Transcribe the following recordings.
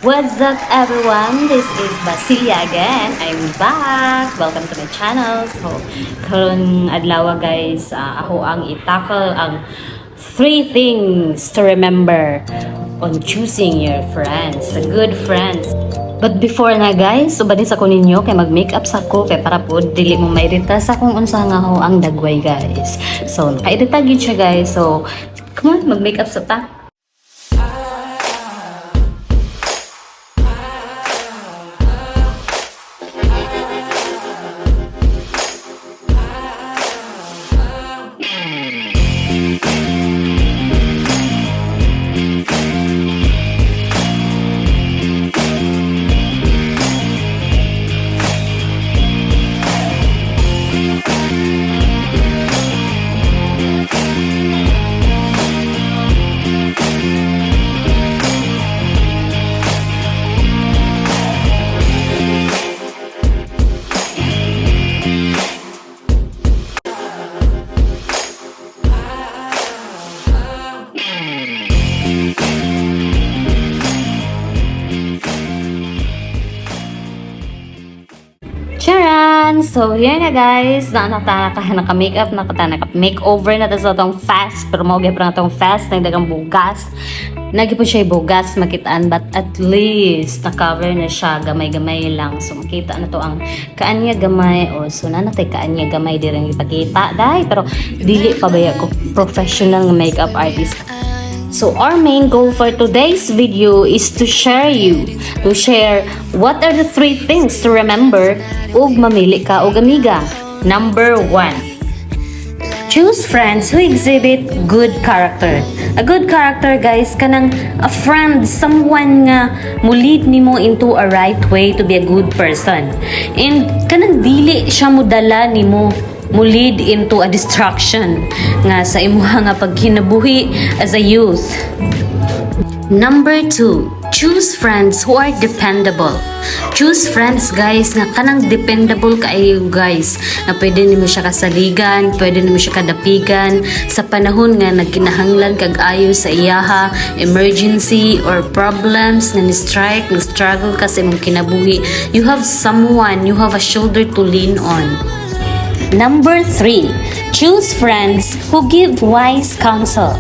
What's up, everyone? This is Basilia again. I'm back. Welcome to my channel. So, karon adlaw, guys, ako ang i-tackle ang three things to remember on choosing your friends, good friends. But before na, guys, ubadin sa ko ninyo kay mag-makeup sa ko kay para po dili mo mairita sa kung unsa nga ho ang dagway, guys. So, nakairita gyud siya, guys. So, come on, mag-makeup sa ta. Charan! So, here na, guys. Na naka naka makeup naka naka makeover na ta sa atong fast. Pero mao gyud atong fast nagdagang bugas. Nagi po siya bugas makitaan, but at least na-cover na siya gamay-gamay lang. So, makita na to ang kaanya gamay. O, so na natay kaanya gamay di rin ipakita dai. Pero dili pa ba ko professional nga makeup artist. So our main goal for today's video is to share what are the three things to remember ug mamili ka og amiga. Number one, choose friends who exhibit good character. A good character, guys, kanang a friend, someone nga mo lead nimo into a right way to be a good person. And kanang dili siya modala nimo, mo lead into a destruction nga sa imuha nga pagkinabuhi as a youth. Number two, choose friends who are dependable. Choose friends, guys, nga kanang dependable kaayo, guys. Na pwede nimo siya kasaligan, pwede nimo siya kadapigan sa panahon nga nagkinahanglan kag ayo sa iyaha, emergency or problems nga ni strike, ni struggle ka sa imong kinabuhi. You have someone, you have a shoulder to lean on. Number three, choose friends who give wise counsel.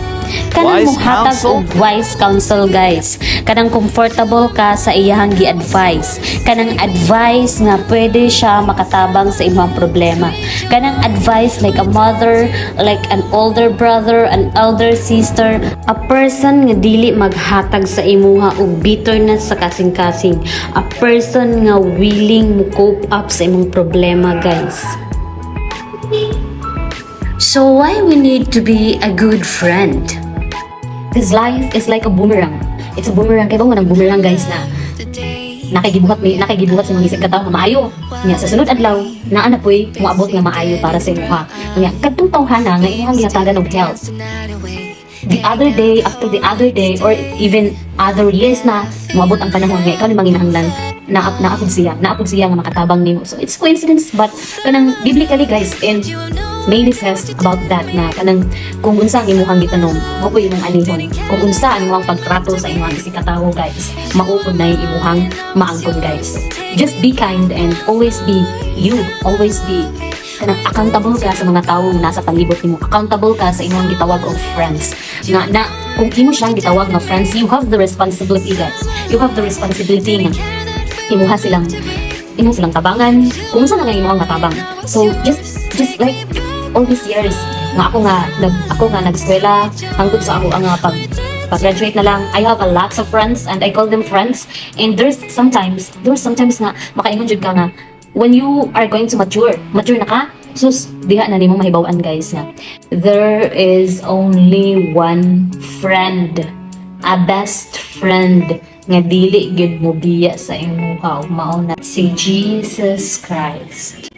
Kanang Wise muhatag counsel? Og wise counsel, guys. Kanang comfortable ka sa iyahang gi-advise. Kanang advice nga pwede siya makatabang sa imong problema. Kanang advice like a mother, like an older brother, an elder sister, a person nga dili maghatag sa imuha og bitterness sa kasing-kasing. A person nga willing mo cope up sa imong problema, guys. So why we need to be a good friend? Because life is like a boomerang. It's a boomerang. Kaya ba ng boomerang, guys, na nakigibuhat ni nakigibuhat sa mga isig katawo nga maayo. Nya sa sunod adlaw, naa na po'y moabot nga maayo para sa imuha. Nya kadtong tawhana nga imong gihatagan og help. The other day, after the other day, or even other years na, moabot ang panahon nga ikaw ni manginahanglan, naapod siya nga makatabang nimo. So it's coincidence, but kanang biblically, guys, and mainly says about that na kanang kung unsa ang imuhang gitanom, mao po imong anihon. Kung unsa ang imong pagtrato sa imong isig katawo, guys, mao pud na yung imuhang maangkon, guys. Just be kind and always be you, always be kanang accountable ka sa mga tawo nga nasa palibot nimo. Accountable ka sa imong gitawag og friends. Nga na kung imo siyang gitawag nga friends, you have the responsibility, guys. You have the responsibility nga imuha silang tabangan kung unsa na nga imuhang matabang. So just like all these years nga ako nga nag-eskwela hangtod sa ako ang nga pag-graduate na lang, I have a lots of friends and I call them friends. And there's sometimes nga makaingon jud ka nga when you are going to mature, mature na ka, sus, diha na nimo mahibaw-an, guys, nga there is only one friend, a best friend nga dili gyud mo biya sa imuha ug mao na si Jesus Christ.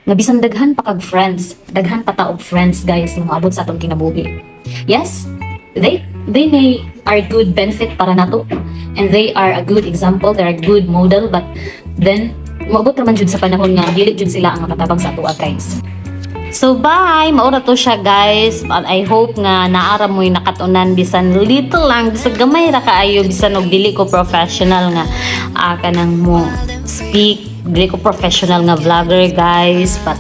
Nga bisan daghan pa kag friends, daghan pa ta og friends, guys, nga moabot sa atong kinabuhi. Yes, they may are good benefit para nato and they are a good example, they are a good model, but then moabot raman jud sa panahon nga dili jud sila ang makatabang sa atoa, guys. So bye, mao ra to siya, guys. But I hope nga naa ra mo'y nakatunan bisan little lang, bisan gamay ra kaayo, bisan og dili ko professional nga kanang mo speak, dili ko professional nga vlogger, guys, but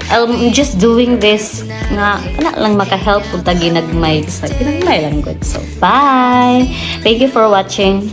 I'm just doing this nga kana lang maka-help og ta ginagmay sa ginagmay lang gud. So bye. Thank you for watching.